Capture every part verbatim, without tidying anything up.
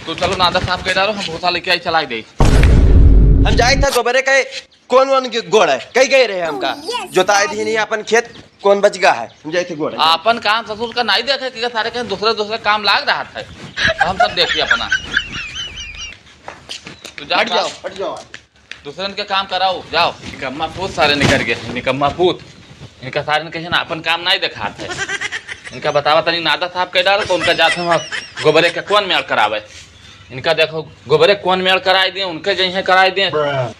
तो चलो नादा साफ कर डालो, हम भूसा लेके आई, चलाई दे। हम जाइत है गोबरे के कौन वन के गोड़ है, कहीं गए रहे हमका। जोताई दी नहीं अपन खेत, कौन बच गया है, हम जाइत है गोड़ है। अपन काम ससुर का नहीं देखे कि सारे कहीं दूसरे दूसरे काम लाग रहा था। हम सब देखिए अपना। तू जा, हट जाओ, हट जाओ। दूसरन के काम कराओ, जाओ। निकम्मा पूत सारे निकल गए, निकम्मा पूत। इनका सारे ने कहे ना, अपन काम नहीं देखात है। इनका बतावा तनी नादा साफ कर डालो, तो उनका जात है वहाँ गोबरे के कौन मेड़ करावे। इनका देखो, गोबरे कौन मेड़ कराई दिए, उनके जइहे कराई दिए।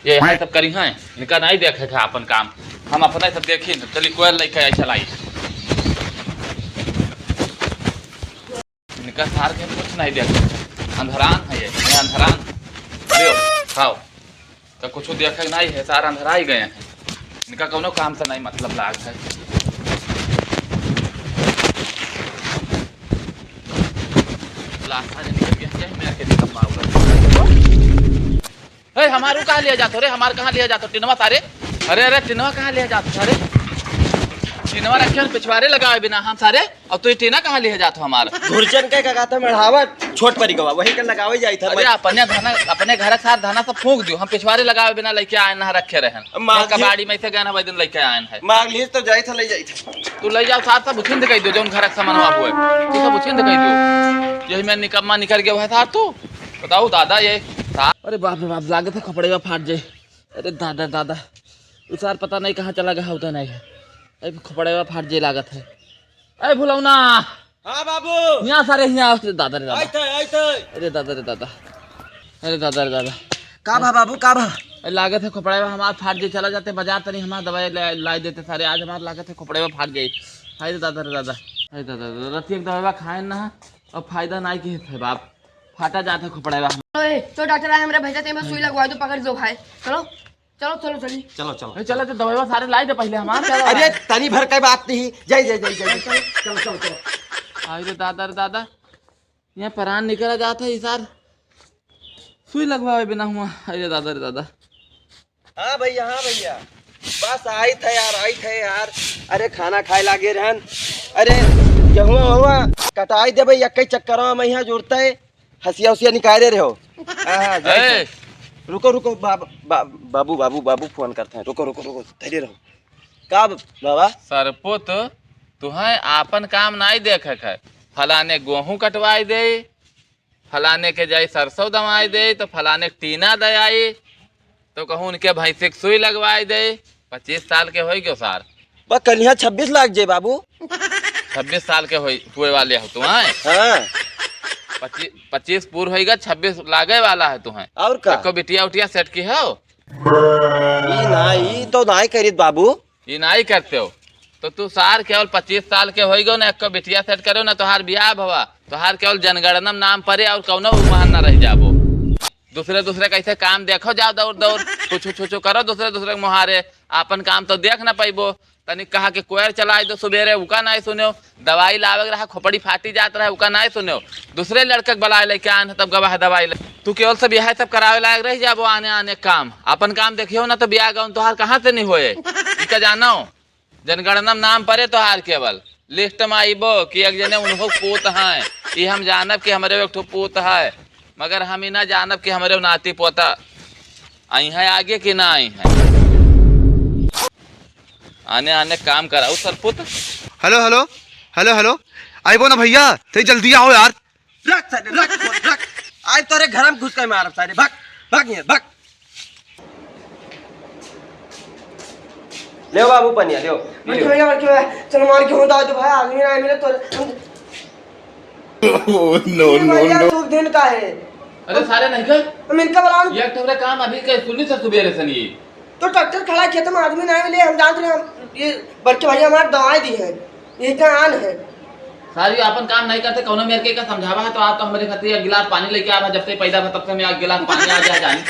ये यहाँ सब करी हैं, इनका नहीं देखे है अपन काम। हम अपना सब देखी, चली कोयल लेके आई चलाई। इनका सार के कुछ नहीं देखे, अंधरान है ये, ये अंधरान। लियो, खाओ। तो कुछ देखे नहीं है, सार अंधरा ही गए हैं। इनका कौनो काम से नहीं मतलब लाग है। लाशा जे निकल गया, यही मेरे के निकल पाऊंगा। ए, हमारू कहाँ लिया जात हो रे? हमार कहाँ लिया जात हो? टिनवा सारे। अरे, अरे, टिनवा कहाँ लिया जात हो सारे? टिनवा रखे हैं पिछवारे लगावे बिना हम सारे। और तू ये टिना कहाँ लिया जात हो हमार? घुरचन के का कहता मढ़ावत, छोट परी गवा, वही के लगावे जाइत है। अरे, अपने धना, अपने घर के सार धना सब फूंक दियो। हम पिछवारे लगावे बिना लेके आए ना रखे रहन। मार और कबाड़ी में से गए ना, वही दिन लेके आए हैं। मार लीस तो जाइत है, ले जाइत है। तू ले जाओ सार, सब उछिंद कर दो, जौन घर के सामान हुआ है, तू सब उछिंद कर दो। यही में निकम्मा निकल गया है सार तू। बताओ दादा, ये सा- अरे बाप रे बाप, लागत है खपड़ेवा फाट जाए। अरे दादा, दादा, उ सार पता नहीं कहाँ चला गया, होता नहीं है। अरे खपड़ेवा फाट जाए लागत है। अरे भुलौना। हाँ बाबू। यहाँ सारे यहाँ, अरे दादा रे दादा। आइत है, आइत है। अरे दादा रे दादा। अरे दादा रे दादा। का भा बाबू, का भा? अरे लागत है खपड़ेवा हमार फाट जाए, चला जाते बाजार तनी हमार दवाई ला-, लाई देते सारे, आज हमार लागत है खपड़ेवा फाट जाए। हाय रे दादा रे दादा। हाय दादा रे दादा, रतिया के दवाई खाए ना, अब फायदा नहीं किहे थे बाप। फाटा जात है खोपड़ावा। ओए, तो डॉक्टर आए, हमरा भेजा, ते में सुई लगवा दो, पकड़ दो भाई। चलो, चलो, चलो, चली। चलो, चलो। ए, चलो, तो दवाई सारे लाई दे पहले हमार। चलो। अरे, तनी भर के बात नहीं। जाई, जाई, जाई, जाई। चलो, चलो, चलो, चलो। आई रे दादा रे दादा, यहाँ परान निकला जात है, ई सार सुई लगवावे बिना हुआ। आई रे दादा रे दादा। हाँ भैया, हाँ भैया, बस आइत है यार, आइत है यार। अरे खाना खाए लागे रहन। अरे गेहुआ वहुआ कटाई देबे, यक्के चक्करवा में यहाँ जुड़ते हंसिया उसिया निकाले रहो। हाँ, हाँ, जाइत है। ए! रुको, रुको, बाब-, बा-, बाबू, बाबू, बाबू फोन करते हैं। रुको, रुको, रुको, धैर्य रहो। का ब-, बाबा? सरपुत, तुहें आपन काम नाई देखे के है। फलाने गोहूँ कटवाई दे, फलाने के जाई सरसों दवाई दे, तो फलाने के टीना दे आई, तो कहूँ उनके भैंसी के सुई लगवाई दे। पच्चीस साल के होई गयो सार। बा कलिया छब्बीस लाग जाए बाबू। छब्बीस साल के होई, हुए वाले हो तू, हैं? हाँ। पच्चीस, पच्चीस पूर होई गा, छब्बीस लागे वाला है तू, हैं? और का? एको बिटिया उटिया सेट की हो? ई ना, ई तो नाई करित बाबू। ई नाई करते हो, तो तू सार केवल पच्चीस साल के होई गो ना, एको बिटिया सेट करो ना, तोहार बियाह भवा, तोहार केवल जनगणना में नाम पड़े और कौनो उमहन ना रह जाबो। दूसरे, दूसरे कैसे काम देखो, जाओ दौड़, दौड़, छुछू, छुछू करो दूसरे, दूसरे के मुहारे, आपन काम तो देख ना पैबो। तनिक कहा कि कोयर चलाए दो सुबेरे, उका नाई सुन्यो। दवाई लावे के रहा, खोपड़ी फाटी जात रहा, उका नाई सुन्यो। दूसरे लड़के के बुलाए लेके आन है, तब गवाह दवाई ले। तू केवल सब यह सब करावे लायक रह जाबो आने आने काम। अपन काम देखियो ना तो बियाह गौन तोहार कहाँ से नहीं होए। इका जानो, जनगणना में नाम पड़े तोहार केवल। लिस्ट में आइबो कि एक जने उनको पूत हैं। ई हम जानब कि हमरे एक ठो पूत है, मगर हम ई ना जानब कि हमरे नाती पोता आई हैं आगे कि ना आई हैं। आने, आने काम कराऊ सरपुत। हेलो, हेलो, हेलो, हेलो, आइबो ना भैया, ते जल्दी आओ यार। रख साले, रख फोन, रख। आज तोरे घर में घुस के मारब साले, भाग, भाग यहाँ, भाग। लेओ बाबू पनिया, लेओ, बड़के लेओ। भैया, बड़के भैया, चलो मार के होता है तो भाई, आदमी ना मिले तो हम Oh, no, ये no, भैया no। शुभ दिन का है। अरे सारे नहीं गए? हम इनका बुलाओ। ये ठोकरा काम अभी के सुनी से सुबेरे से नहीं। तो ट्रैक्टर खड़ा खेत में आदमी नहीं मिले, हम जानते रहे, हम ये बड़के भैया हमारे दवाई दी है, यही का आन है। सारी आपन काम नहीं करते, कौनो मेर के का समझावा है तो आप तो हमारे खातिर एक गिलास पानी लेके आवा, जब से पैदा भा तब से मैं एक गिलास पानी आ गया जानी।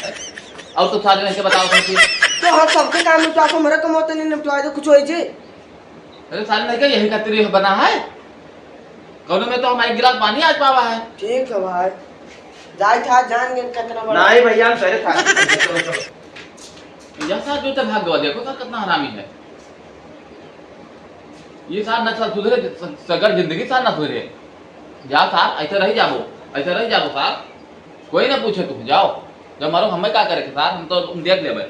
और तो सारे नहीं के बताओ कि तो हम सबके काम निपटा, हमारे कमौते नहीं निपटवा दो कुछ हो जी। अरे सारे नहीं के यही खातिर ये बना है, कौनो में तो हम एक गिलास पानी आज पावा है। ठीक है भाई, जाए था जान गए कितना बड़ा। नहीं भैया, हम सरे था। यह सार जो तो भाग गवा, देखो सार कितना हरामी है। ये सार न सार सुधरे, स-, सगर जिंदगी सार न सुधरे। जा सार, ऐसे रह जाबो, ऐसे रह जाबो सार। कोई ना पूछे, तुम जाओ, जब मरो हमें का करे के सार, हम तो देख लेबे,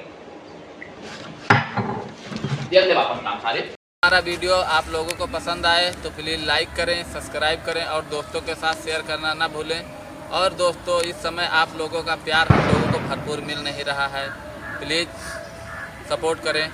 देख लेबे अपन काम सारे। हमारा वीडियो आप लोगों को पसंद आए तो प्लीज लाइक करें, सब्सक्राइब करें और दोस्तों के साथ शेयर करना ना भूलें। और दोस्तों, इस समय आप लोगों का प्यार हम लोगों को भरपूर मिल नहीं रहा है, प्लीज सपोर्ट करें।